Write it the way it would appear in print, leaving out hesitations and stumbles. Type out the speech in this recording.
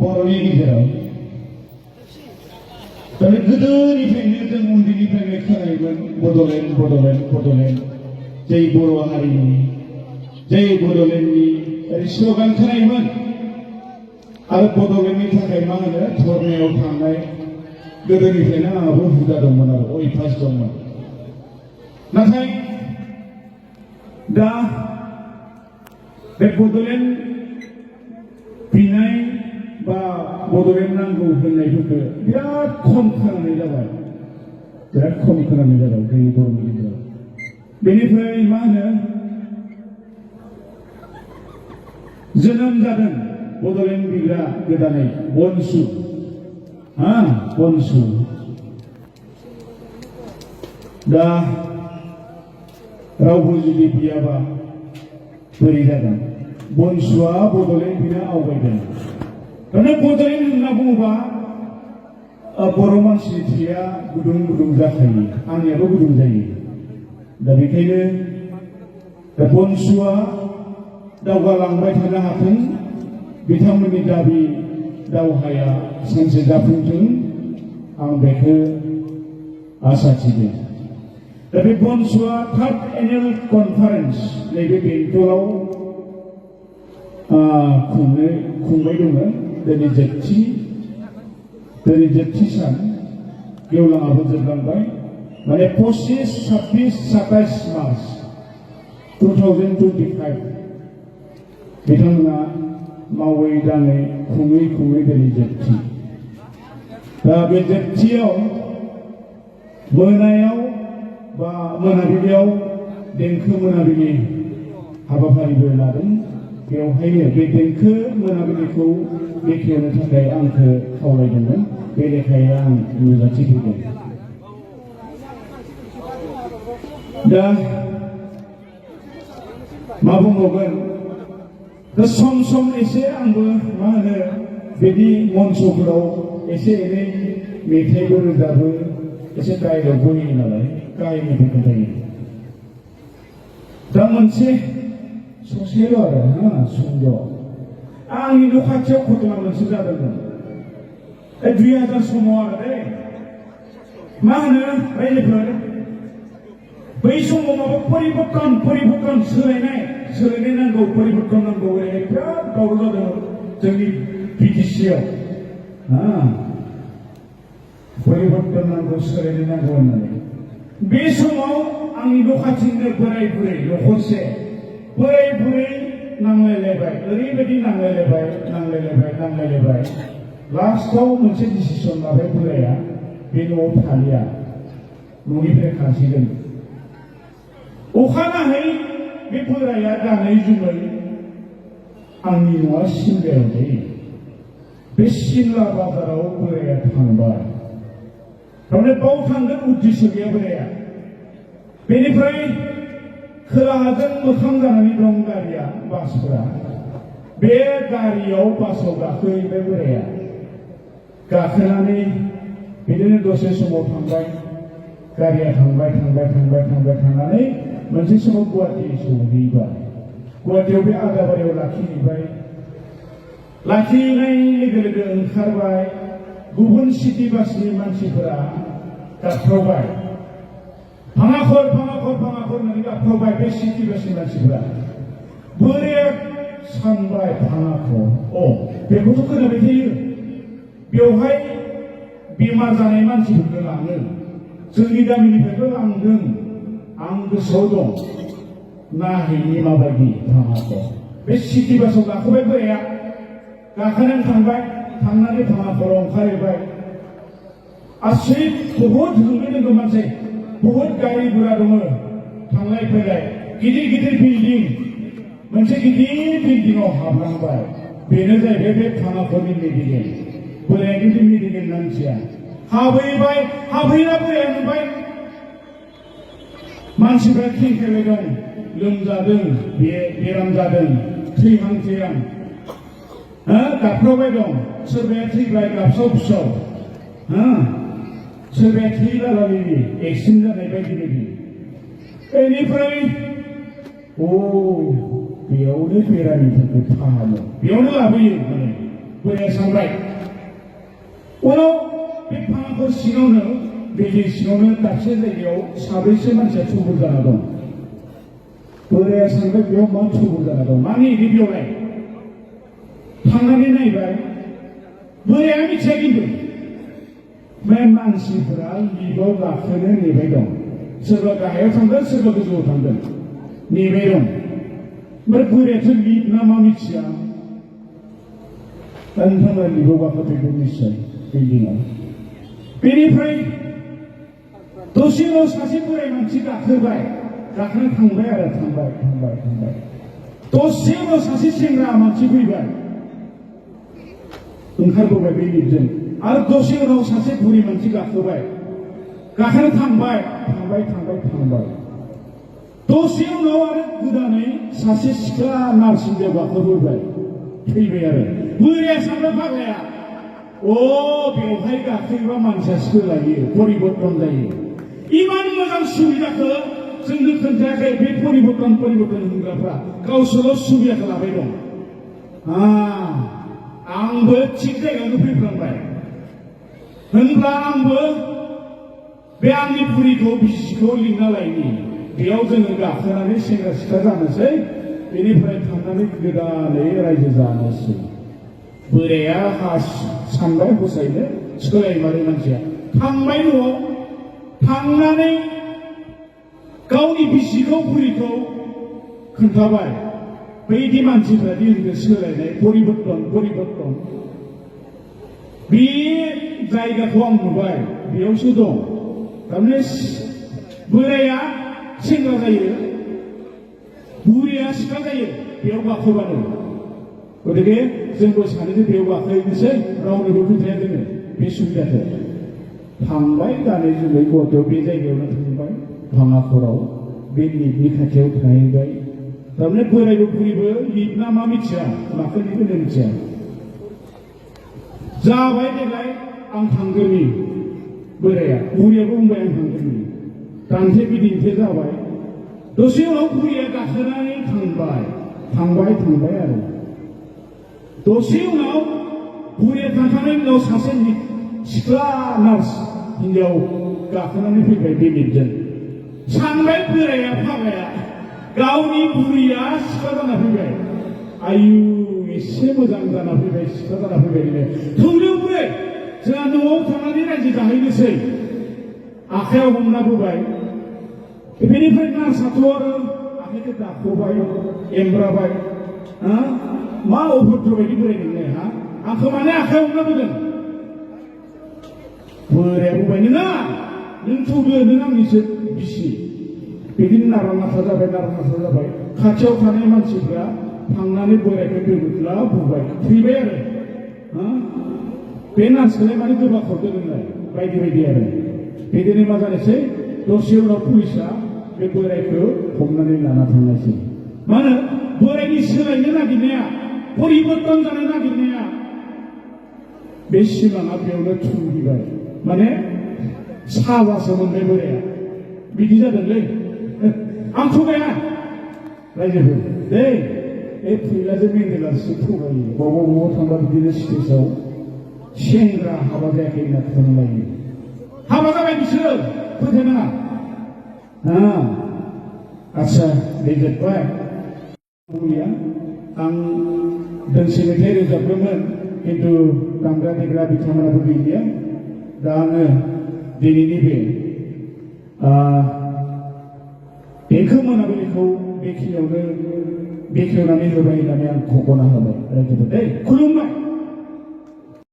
बर'नि गेजेराव दा गोदोनिफ्रायनो जों उन्दैनिफ्रायनो खोनायोमोन बड'लेण्ड जै बर' हारिनि जै बड'लेण्डनि स्ल'गान खोनायोमोन आरो बड'लेण्डनि थाखाय मा होनो धर्नायाव थांनाय गोदोनिफ्रायनो आंहाबो हुदा दंमोन आरो अयभास दंमोन नाथाय दा बे बड'लेण्ड बिनाय बा बड'लेण्ड नांगौ होननायफोरखौ बिराद खम खोनानाय जाबाय जोंनि बर'नि गेजेराव बेनिफ्राय मा होनो जोनोम जादों बड'लेण्ड बिग्रा गोदानै BoNSU BoNSU दा रावबो जुदि बियाबा बोरै जागोन BoNSUआ बड'लेण्ड बिना आवगायदों दाना बड'लेण्ड होनना बुङोबा बर' मानसिनि थैया गुदुं जाखायो आंनियाबो गुदुं जायो दा बेखायनो दा BoNSUआ दावगालांबाय थानो हाथों बिथांमोननि दाबि दावहाया सानसे जाफुंथों आं बेखौ आसा थिदों दा बे BoNSUआ थार्ड एनुवेल कनफारेन्स नैबे बेंटलाव खुंबाय दङ दिनै जोबथि सान गेवलाङाबो जोबलांबाय माने 25, 26, 27 मार्च 2025 बिथांमोना मावै दाङै खुङै दिनै जोबथि दा बे जोबथियाव मोनायाव बा मोनाबिलियाव देंखो मोनाबिलि हाबाफारिबो लादों बेवहायनो बे देंखो मोनाबिलिखौ बेखेवनो थाखाय आंखौ खावलायदोंमोन बे लेखायै आं नुजाथिफैदों दा मा बुंबावगोन दा सम एसे आंबो मा होनो बिदि मन्चफोराव एसे एनै मेथाइबो रोजाबो एसे डायलगबो होयो नालाय काहिनिबो खोन्थायो दा मोनसे ससेल' आरो सुंद' आंनि न' खाथियाव घटना मोनसे जादोंमोन 2000 समाव आरो मा होनो रायजोफोर बै समाव माबा परिबर्तन सोलायनाय नांगौ परिबर्तन नांगौ ओरैहाय बिराद दावराव जादोंमोन जोंनि BTCआव परिबर्तन नांगौ सोलायनाय नांगौ होननानै बे समाव आंनि न' खाथिनिनो बोराय बुरै न'खरसे बोराय बुरै नांलायलायबाय ओरैबायदि नांलायलायबाय लास्टआव मोनसे डिसिसन लाबाय बोराया बे न'आव थालिया न'निफ्राय खारसिगोन अखानायै बे बोराया गानै जुमै आंनि न'आ सिमलायाव जायो बे सिमला बाजाराव बोराया थांबाय थारमाने बाव थांगोन उद्देश्य गैया बोराया बेनिफ्राय खोलाहाजों मोखां जानानै दं गारिया बासफोरा बे गारियाव बासाव गाखोहैबाय बोराया गाखोनानै बिदिनो दसे समाव थांबाय गारिया थांबाय थांनानै मोनसे समाव गुवाहाटि सहैबाय गुवाहाटियाव बे आदाबारियाव लाखिनाय लोगो ओंखारबाय गुबुन सिटि बासनि मानसिफोरा गाबख्रावबाय भाङाखर होननानै गाबख्रावबाय बे सिटि बासनि मानसिफोरा बोराया सानबाय भाङाखर बेखौथ' खोनाबाय थायो बेवहाय बेमार जानाय मानसिफोरखौ लाङो जोंनि गामिनिफ्रायबो लांदों आं गोसोआव दं नायहैनि माबायदि भाङाखर बे सिटि बासाव गाखोबाय बोराया गाखोनानै थांनानै भाङाखराव ओंखारहैबाय आसि बहुद होंगो दोंगो मानसि बहुद गारि गुरा दङ थांलाय फैलाय गिदिर बिल्डिं मोनसे गिदिर बिल्डिंआव हाबलांबाय बेनो जाहैबाय बे भाङाखरनि मेडिकेल बोराया खिन्थु मेडिकेल मानसिया हाबहैना बोराया नुबाय मानसिफ्रा खेंखेबाय दं लोमजादों बेराम जादों थैहां गाबख्रावबाय दं सोरबाया थैबाय गाबसाव फिसाव सोरबाया थैलालायनि एक्सिडेन्ट जानाय बायदि बेनिफ्राय बेयावनो बेरामिफोरखौ फाहामो बेयावनो लाबोयो माने बोराया सानबाय उनाव बे फांखौ सिङावनो बेनि सिङावनो दाबसे जायगायाव साब्रैसो मानसिया थुबुर जाना दं बोराया सानबाय बेयाव मा थुबुर जाना दं मानि बेयावलाय थांनानै नायबाय बोराया मिथिया खिन्थु बे मानसिफोरा लिबाव गाखोनो नेबाय दं सोरबा गाहायाव थांगोन सोरबा गोजौआव थांगोन नेबाय दं ओमफ्राय बोरायाथ' लिब ना मा मिथिया दा नोंथांमोना लिबाव गाखोफेरदों निश्चय बिल्डिंआव बेनिफ्राय दसेल' सासे बोराय मानसि गाखोबाय गाखोनो थांबाय आरो थांबाय दसेल' सासे सेंग्रा मानसि फैबाय ओंखारबोबाय बे लिबजों आरो दसे उनाव सासे बुरि मानसि गाखोबाय गाखोनो थांबाय दसे उनाव आरो गोदानै सासे सिख्ला नार्सजों गाखोबोबाय फैबाय आरो बोराया सानबाय फाग्लाया बेवहाय गाखोयोबा मानसिया सोलायो परिबर्तन जायो इमान मोजां सुबिदाखौ जोंनो खोन्थायाखै बे परिबर्तन होनग्राफ्रा गावसोरल' सुबिदाखौ लाबाय दं आंबो थिग जायगायावनो फैफ्लांबाय होनब्ला आंबो बे आंनि बुरिखौ बिसिखौ लिंना लायनि बेयाव जोङो गाखोनानै सेंग्रा सिख्ला जानोसै बेनिफ्राय थांनानै गोदानै रायजो जानोसै बोराया सानबाय हसायनो सोलायमारो मानसिया थांबाय न'आव थांनानै गावनि बिसिखौ बुरिखौ खोन्थाबाय बैदि मानसिफ्रा दि होनदों सोलायनाय परिबर्तन बे जायगाखौ आं नुबाय बेयावसो दं थारमाने बोराया सेंग्रा जायो बुरिया सिख्ला जायो बेयाव गाखोबानो गतिके जोंबो सानैजों बेयाव गाखोहैनोसै रावनोबो खोन्थाया जोङो बे सुबिदाखौ थांबाय गानै जोमै गथ'आव बे जायगायावनो थांबाय भाङाखराव बे लिबनि खाथियाव थाहैबाय थारमाने बोरायबो बुरिबो लिब ना मा मिथिया माखौ लिबो मिथिया जाबाय देग्लाय आं थांगोननि बोराया बुरियाबो बुंबाय आं थांगोननि दान्थे बिदिन्थे जाबाय दसे उनाव बुरिया गाखोनानै थांबाय आरो दसे उनाव बुरिया थांखांनायनि उनाव सासे सिख्ला नार्स हिन्जाव गाखोनानै फैबाय बे लिबजों सानबाय बोराया फाग्लाया गावनि बुरिया सिख्ला जाना फैबाय आयु एसे मोजां जाना फैबाय सिख्ला जाना फैबाय थौलेवबो जोंहा न'आव थांनानै रायजो जाहैनोसै आखायाव हमना बोबाय बेनिफ्राय नार्साथ' आरो आखाइखौ दाख'बाय एमब्राबाय मा अभद्र बायदि बोराय नोंलाय आंखौ माने आखायाव हमना बोदों बोराया बुंबाय नों थौदो नों आंनिसो बिसि बिदिनो नारा नाथा जाबाय खाथियाव थानाय मानसिफ्रा थांनानै बोरायखौ दोबोदला बुबाय थैबाय आरो बे नार्सखौलाय माने गोबा खरदो नोंलाय बायदि आरो बिदिनो मा जानोसै दसे उनाव पुलिसा बे बोरायखौ हमनानै लाना थांनायसै मानो बोरायनि सोलायनो नागिरनाया परिबर्तन जानो नागिरनाया बे सिमाङा बेयावनो थुंगिबाय माने साजासो मोनबाय बोराया बिदि जादोंलै आं थगाया रायजोफोर दे फैलाजों मेन्देलासो थगायो बबाव थांबा बिदिनो स्टेजाव सेंग्रा हाबा जायाखै होनना थगायो हाबा जाबाय बिसोरो फोथायनाङा आच्छा दे जोब्बाय आं दोंसे मेथाइ रोजाबदोंमोन खिन्थु दामग्रा देग्रा बिथांमोनाबो गैलिया दा आङो दिनैनि बे देंखो मोनाबिलिखौ बेखिनियावनो बेखेवनानै होबाय होननानै आं खगना होबाय रायजोफोर खुलुमबाय।